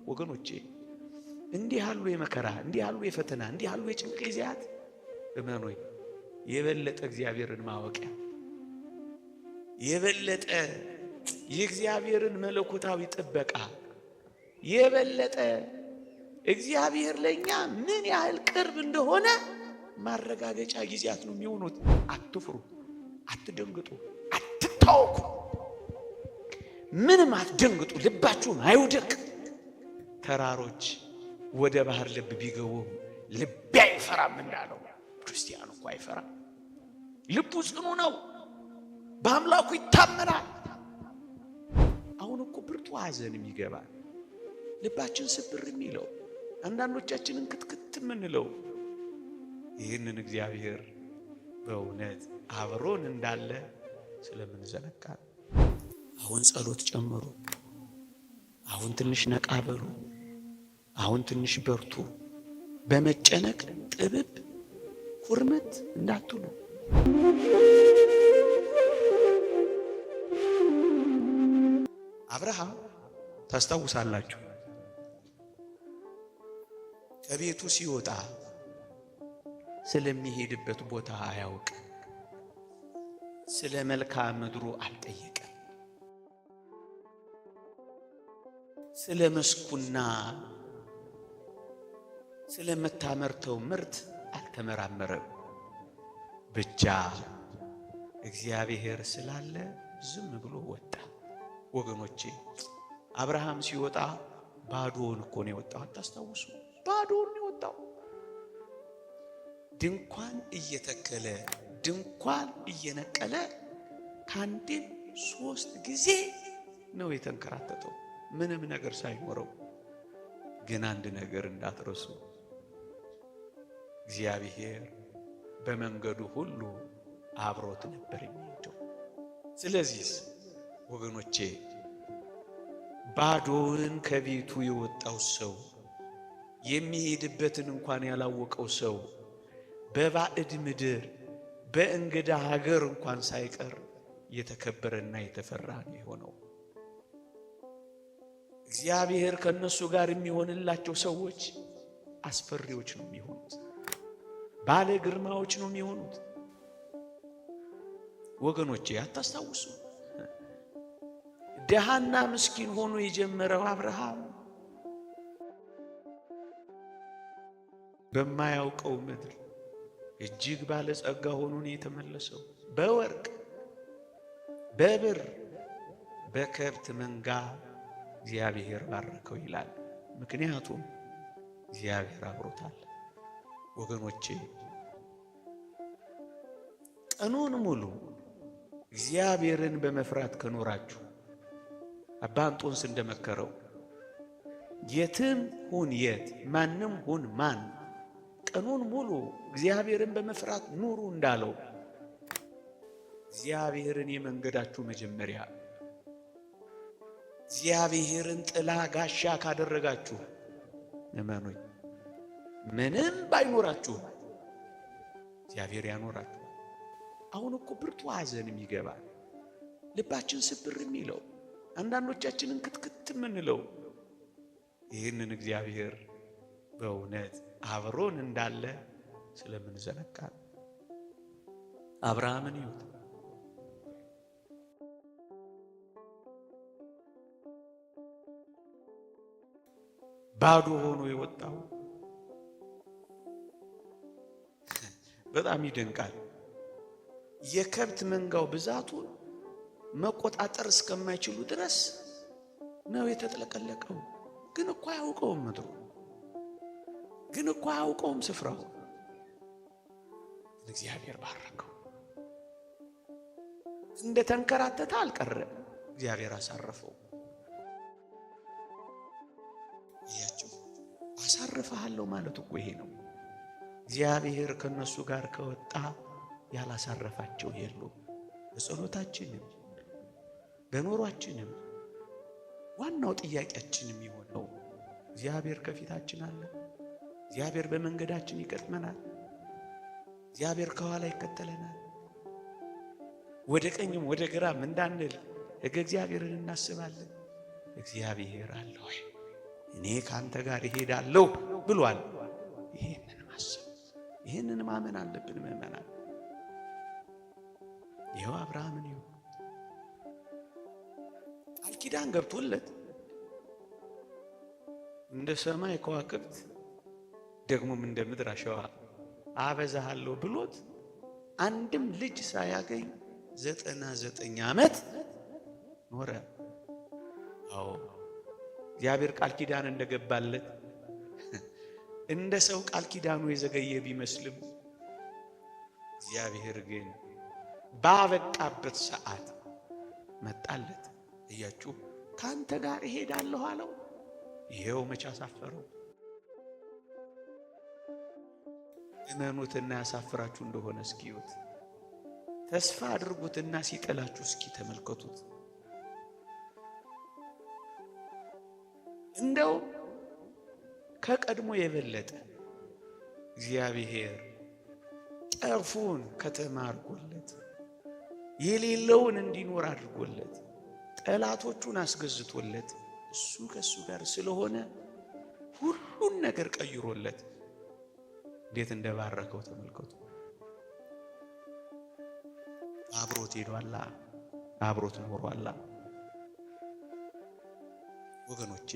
ወገኖቼ እንዲህ ያሉ የመከራ፣ እንዲህ ያሉ የፈተና፣ እንዲህ ያሉ የጭንቅ ጊዜያት እመኑኝ የበለጠ እግዚአብሔርን ማወቂያ፣ የበለጠ የእግዚአብሔርን መለኮታዊ ጥበቃ፣ የበለጠ እግዚአብሔር ለእኛ ምን ያህል ቅርብ እንደሆነ ማረጋገጫ ጊዜያት ነው የሚሆኑት። አትፍሩ፣ አትደንግጡ፣ አትታወኩ፣ ምንም አትደንግጡ፣ ልባችሁም አይውደቅ። ተራሮች ወደ ባህር ልብ ቢገቡም ልቤ አይፈራም እንዳለው ክርስቲያኑ እኮ አይፈራም። ልቡ ጽኑ ነው፣ በአምላኩ ይታመናል። አሁን እኮ ብርቱ ሐዘን የሚገባል፣ ልባችን ስብር የሚለው፣ አንዳንዶቻችንን ክትክት የምንለው ይህንን እግዚአብሔር በእውነት አብሮን እንዳለ ስለምንዘነጋ። አሁን ጸሎት ጨምሩ፣ አሁን ትንሽ ነቃ በሉ፣ አሁን ትንሽ በርቱ። በመጨነቅ ጥብብ ኩርምት እንዳትሉ። አብርሃም ታስታውሳላችሁ፣ ከቤቱ ሲወጣ ስለሚሄድበት ቦታ አያውቅ፣ ስለ መልክዓ ምድሩ አልጠየቀም፣ ስለ መስኩና ስለምታመርተው ምርት አልተመራመረም። ብቻ እግዚአብሔር ስላለ ዝም ብሎ ወጣ። ወገኖቼ አብርሃም ሲወጣ ባዶውን እኮ ነው የወጣው። አታስታውሱ? ባዶውን ነው የወጣው። ድንኳን እየተከለ ድንኳን እየነቀለ ከአንዴም 3 ጊዜ ነው የተንከራተተው ምንም ነገር ሳይኖረው። ግን አንድ ነገር እንዳትረሱ፣ እግዚአብሔር በመንገዱ ሁሉ አብሮት ነበር የሚሄደው። ስለዚህ ወገኖቼ ባዶውን ከቤቱ የወጣው ሰው፣ የሚሄድበትን እንኳን ያላወቀው ሰው፣ በባዕድ ምድር በእንግዳ ሀገር እንኳን ሳይቀር የተከበረና የተፈራ ነው የሆነው። እግዚአብሔር ከነሱ ጋር የሚሆንላቸው ሰዎች አስፈሪዎች ነው የሚሆኑት፣ ባለ ግርማዎች ነው የሚሆኑት። ወገኖቼ አታስታውሱ? ደሃና ምስኪን ሆኖ የጀመረው አብርሃም በማያውቀው ምድር እጅግ ባለጸጋ ሆኖ ነው የተመለሰው። በወርቅ በብር በከብት መንጋ እግዚአብሔር ባረከው ይላል። ምክንያቱም እግዚአብሔር አብሮታል። ወገኖቼ ቀኑን ሙሉ እግዚአብሔርን በመፍራት ከኖራችሁ አባ እንጦንስ እንደመከረው የትም ሁን የት ማንም ሁን ማን ቀኑን ሙሉ እግዚአብሔርን በመፍራት ኑሩ እንዳለው እግዚአብሔርን የመንገዳችሁ መጀመሪያ፣ እግዚአብሔርን ጥላ ጋሻ ካደረጋችሁ እመኑኝ ምንም ባይኖራችሁ እግዚአብሔር ያኖራችኋል። አሁን እኮ ብርቱ ሐዘን የሚገባል፣ ልባችን ስብር የሚለው፣ አንዳንዶቻችንን ክትክት የምንለው ይህንን እግዚአብሔር በእውነት አብሮን እንዳለ ስለምንዘነጋ። አብርሃምን ይዩት። ባዶ ሆኖ የወጣው በጣም ይደንቃል። የከብት መንጋው ብዛቱን መቆጣጠር እስከማይችሉ ድረስ ነው የተጥለቀለቀው። ግን እኮ አያውቀውም ምድሩ፣ ግን እኮ አያውቀውም ስፍራው። እግዚአብሔር ባረከው። እንደ ተንከራተተ አልቀረም፣ እግዚአብሔር አሳረፈው። እያቸው አሳርፈሃለሁ ማለት እኮ ይሄ ነው። እግዚአብሔር ከነሱ ጋር ከወጣ ያላሳረፋቸው የሉም። በጸሎታችንም በኖሯችንም ዋናው ጥያቄያችን የሚሆነው እግዚአብሔር ከፊታችን አለ። እግዚአብሔር በመንገዳችን ይቀድመናል። እግዚአብሔር ከኋላ ይከተለናል። ወደ ቀኝም ወደ ግራም እንዳንል ሕገ እግዚአብሔርን እናስባለን። እግዚአብሔር አለ ወይ? እኔ ከአንተ ጋር እሄዳለሁ ብሏል። ይህንን ማሰብ ይህንን ማመን አለብን ምዕመናን። ይኸው አብርሃምን ይኸው ቃል ኪዳን ገብቶለት እንደ ሰማይ ከዋክብት ደግሞም እንደ ምድር አሸዋ አበዛሃለሁ ብሎት አንድም ልጅ ሳያገኝ 99 ዓመት ኖረ። አዎ እግዚአብሔር ቃል ኪዳን እንደገባለት እንደ ሰው ቃል ኪዳኑ የዘገየ ቢመስልም እግዚአብሔር ግን ባበቃበት ሰዓት መጣለት። እያችሁ ከአንተ ጋር እሄዳለሁ አለው። ይሄው መቼ አሳፈረው? እመኑትና ያሳፍራችሁ እንደሆነ እስኪዩት። ተስፋ አድርጉትና ሲጥላችሁ እስኪ ተመልከቱት። እንደው ከቀድሞ የበለጠ እግዚአብሔር ጠርፉን ከተማ አድርጎለት የሌለውን እንዲኖር አድርጎለት ጠላቶቹን አስገዝቶለት እሱ ከእሱ ጋር ስለሆነ ሁሉን ነገር ቀይሮለት እንዴት እንደባረከው ተመልከቱ። አብሮት ሄዷላ፣ አብሮት ኖሯላ። ወገኖቼ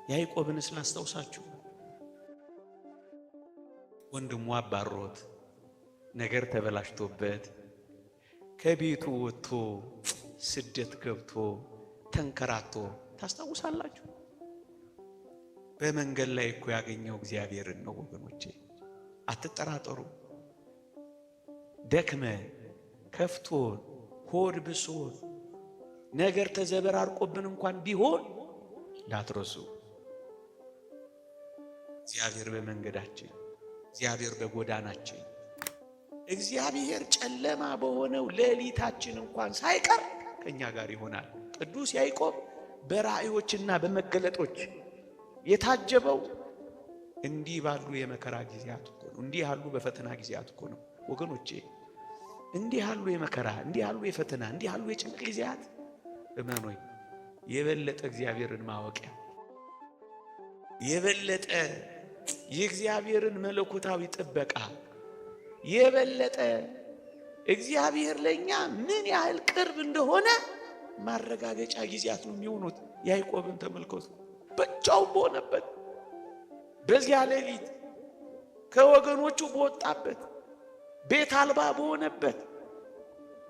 ያዕቆብን ስላስታውሳችሁ ወንድሙ አባሮት ነገር ተበላሽቶበት ከቤቱ ወጥቶ ስደት ገብቶ ተንከራቶ ታስታውሳላችሁ። በመንገድ ላይ እኮ ያገኘው እግዚአብሔርን ነው ወገኖቼ፣ አትጠራጠሩ። ደክመን ከፍቶን ሆድ ብሶን ነገር ተዘበራርቆብን እንኳን ቢሆን እንዳትረሱ፣ እግዚአብሔር በመንገዳችን፣ እግዚአብሔር በጎዳናችን፣ እግዚአብሔር ጨለማ በሆነው ሌሊታችን እንኳን ሳይቀር ከእኛ ጋር ይሆናል። ቅዱስ ያዕቆብ በራእዮችና በመገለጦች የታጀበው እንዲህ ባሉ የመከራ ጊዜያት እኮ ነው። እንዲህ ያሉ በፈተና ጊዜያት እኮ ነው ወገኖቼ። እንዲህ ያሉ የመከራ እንዲህ ያሉ የፈተና እንዲህ ያሉ የጭንቅ ጊዜያት እመኖኝ የበለጠ እግዚአብሔርን ማወቂያ የበለጠ የእግዚአብሔርን መለኮታዊ ጥበቃ የበለጠ እግዚአብሔር ለእኛ ምን ያህል ቅርብ እንደሆነ ማረጋገጫ ጊዜያት ነው የሚሆኑት። ያዕቆብን ተመልከቱ። ብቻውን በሆነበት በዚያ ሌሊት ከወገኖቹ በወጣበት ቤት አልባ በሆነበት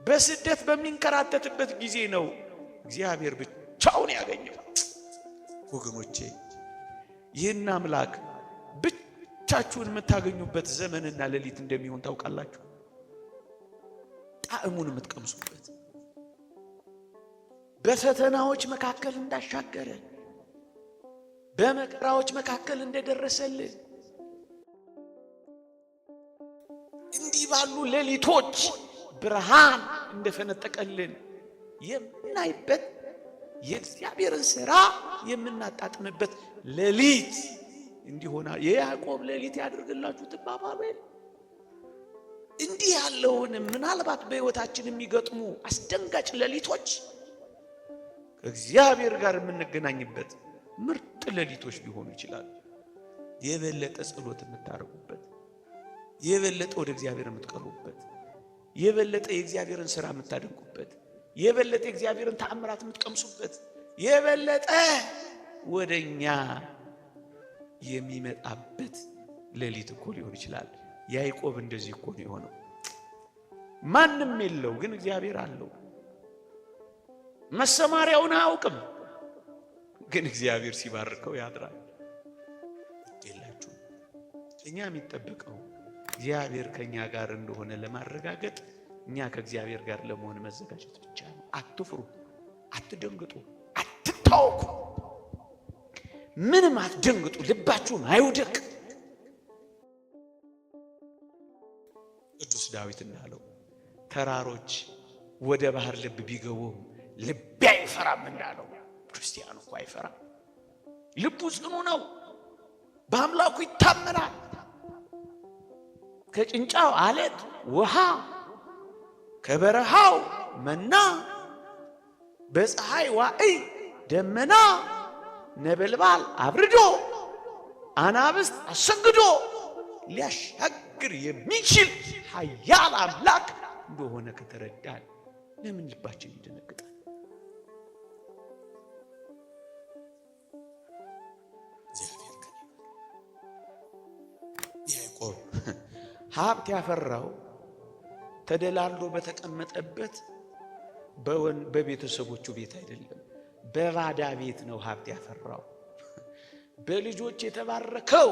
በስደት በሚንከራተትበት ጊዜ ነው እግዚአብሔር ብቻውን ያገኘው። ወገኖቼ ይህን አምላክ ብቻችሁን የምታገኙበት ዘመንና ሌሊት እንደሚሆን ታውቃላችሁ። ጣዕሙን የምትቀምሱበት በፈተናዎች መካከል እንዳሻገረ በመከራዎች መካከል እንደደረሰልን እንዲህ ባሉ ሌሊቶች ብርሃን እንደፈነጠቀልን የምናይበት የእግዚአብሔርን ሥራ የምናጣጥምበት ሌሊት እንዲሆና የያዕቆብ ሌሊት ያድርግላችሁ ትባባሉ። እንዲህ ያለውን ምናልባት በሕይወታችን የሚገጥሙ አስደንጋጭ ሌሊቶች ከእግዚአብሔር ጋር የምንገናኝበት ምርጥ ሌሊቶች ሊሆኑ ይችላሉ። የበለጠ ጸሎት የምታደርጉበት፣ የበለጠ ወደ እግዚአብሔር የምትቀርቡበት፣ የበለጠ የእግዚአብሔርን ሥራ የምታደንቁበት፣ የበለጠ የእግዚአብሔርን ተአምራት የምትቀምሱበት፣ የበለጠ ወደኛ የሚመጣበት ሌሊት እኮ ሊሆን ይችላል። ያዕቆብ እንደዚህ እኮ ነው የሆነው። ማንም የለው ግን እግዚአብሔር አለው። መሰማሪያውን አያውቅም ግን እግዚአብሔር ሲባርከው ያድራል። የላችሁ እኛ የሚጠበቀው እግዚአብሔር ከኛ ጋር እንደሆነ ለማረጋገጥ እኛ ከእግዚአብሔር ጋር ለመሆን መዘጋጀት ብቻ ነው። አትፍሩ፣ አትደንግጡ፣ አትታወኩ፣ ምንም አትደንግጡ፣ ልባችሁም አይውደቅ። ቅዱስ ዳዊት እንዳለው ተራሮች ወደ ባህር ልብ ቢገቡ ልቤ አይፈራም እንዳለው ክርስቲያኑ እኮ አይፈራም። ልቡ ጽኑ ነው፣ በአምላኩ ይታመናል። ከጭንጫው አለት ውሃ፣ ከበረሃው መና፣ በፀሐይ ዋዕይ ደመና ነበልባል አብርዶ አናብስት አሰግዶ ሊያሻግር የሚችል ኃያል አምላክ እንደሆነ ከተረዳን ለምን ልባችን ይደነግጣል? እግዚአብሔር ከኔ ያዕቆብ ሀብት ያፈራው ተደላልዶ በተቀመጠበት በቤተሰቦቹ ቤት አይደለም፣ በባዳ ቤት ነው ሀብት ያፈራው። በልጆች የተባረከው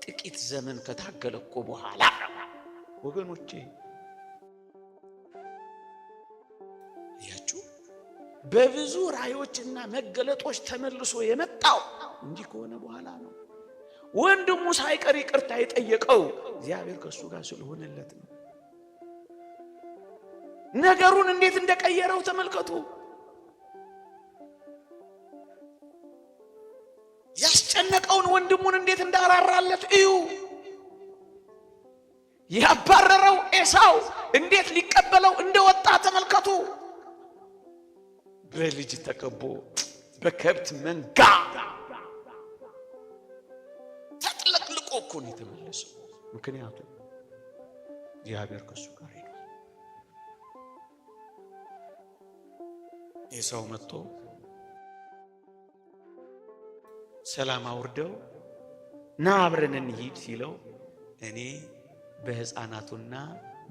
ጥቂት ዘመን ከታገለ እኮ በኋላ ወገኖቼ፣ እያችሁ በብዙ ራእዮችና መገለጦች ተመልሶ የመጣው እንዲህ ከሆነ በኋላ ነው። ወንድሙ ሳይቀር ይቅርታ የጠየቀው እግዚአብሔር ከእሱ ጋር ስለሆነለት ነው። ነገሩን እንዴት እንደቀየረው ተመልከቱ። ያስጨነቀውን ወንድሙን እንዴት እንዳራራለት እዩ። ያባረረው ኤሳው እንዴት ሊቀበለው እንደወጣ ተመልከቱ። በልጅ ተከቦ በከብት መንጋ ተጥለቅልቆ እኮ ነው የተመለሰው። ምክንያቱም እግዚአብሔር ከእሱ ጋር ሄዷል። ኤሳው መጥቶ ሰላም አውርደው ና አብረን እንሂድ ሲለው እኔ በሕፃናቱና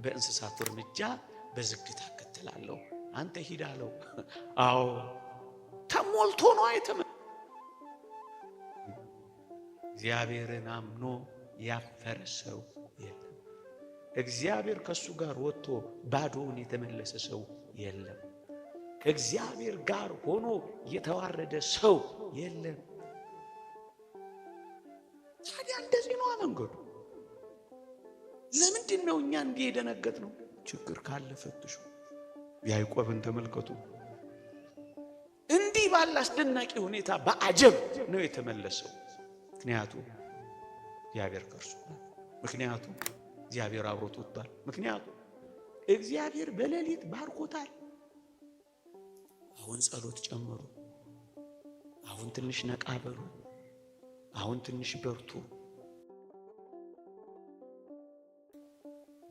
በእንስሳቱ እርምጃ በዝግታ እከተላለሁ፣ አንተ ሂድ አለው። አዎ ተሞልቶ ነው አይተም። እግዚአብሔርን አምኖ ያፈረ ሰው የለም። እግዚአብሔር ከእሱ ጋር ወጥቶ ባዶውን የተመለሰ ሰው የለም። ከእግዚአብሔር ጋር ሆኖ የተዋረደ ሰው የለም። ታዲያ እንደዚህ ነው መንገዱ። ለምንድን ነው እኛ እንዲህ የደነገጥ ነው? ችግር ካለ ፈትሹ። ያዕቆብን ተመልከቱ። እንዲህ ባለ አስደናቂ ሁኔታ በአጀብ ነው የተመለሰው። ምክንያቱም እግዚአብሔር ከእርሱ ጋር፣ ምክንያቱም እግዚአብሔር አብሮት ወጥቷል። ምክንያቱም እግዚአብሔር በሌሊት ባርኮታል። አሁን ጸሎት ጨምሩ። አሁን ትንሽ ነቃ በሉ። አሁን ትንሽ በርቱ።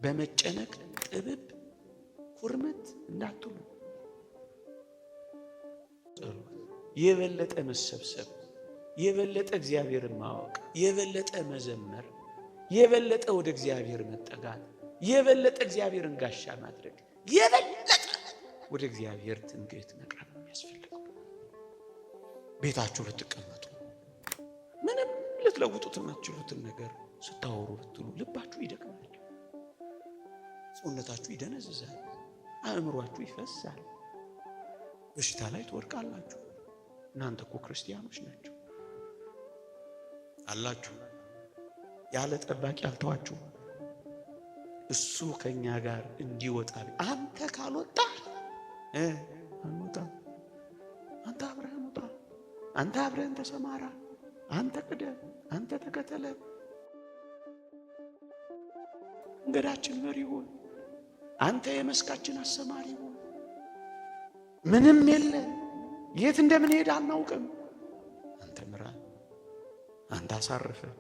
በመጨነቅ ጥብብ ኩርምት እንዳትሉ። ጸሎት የበለጠ መሰብሰብ፣ የበለጠ እግዚአብሔርን ማወቅ፣ የበለጠ መዘመር፣ የበለጠ ወደ እግዚአብሔር መጠጋት፣ የበለጠ እግዚአብሔርን ጋሻ ማድረግ፣ የበለጠ ወደ እግዚአብሔር ትምክህት መቅረብ ነው የሚያስፈልገው። ቤታችሁ ብትቀመጡ ምንም ልትለውጡት የማትችሉትን ነገር ስታወሩ ብትሉ ልባችሁ ይደክማል፣ ሰውነታችሁ ይደነዝዛል፣ አእምሯችሁ ይፈሳል፣ በሽታ ላይ ትወድቃላችሁ። እናንተ እኮ ክርስቲያኖች ናቸው አላችሁ። ያለ ጠባቂ አልተዋችሁ። እሱ ከኛ ጋር እንዲወጣ አንተ ካልወጣ አንወጣም። አንተ አብረህን ውጣ፣ አንተ አብረህን ተሰማራ፣ አንተ ቅደም፣ አንተ ተከተለ፣ መንገዳችን መሪ ሁን፣ አንተ የመስካችን አሰማሪ ሁን። ምንም የለ፣ የት እንደምንሄድ አናውቅም። አንተ ምራን፣ አንተ አሳርፈን።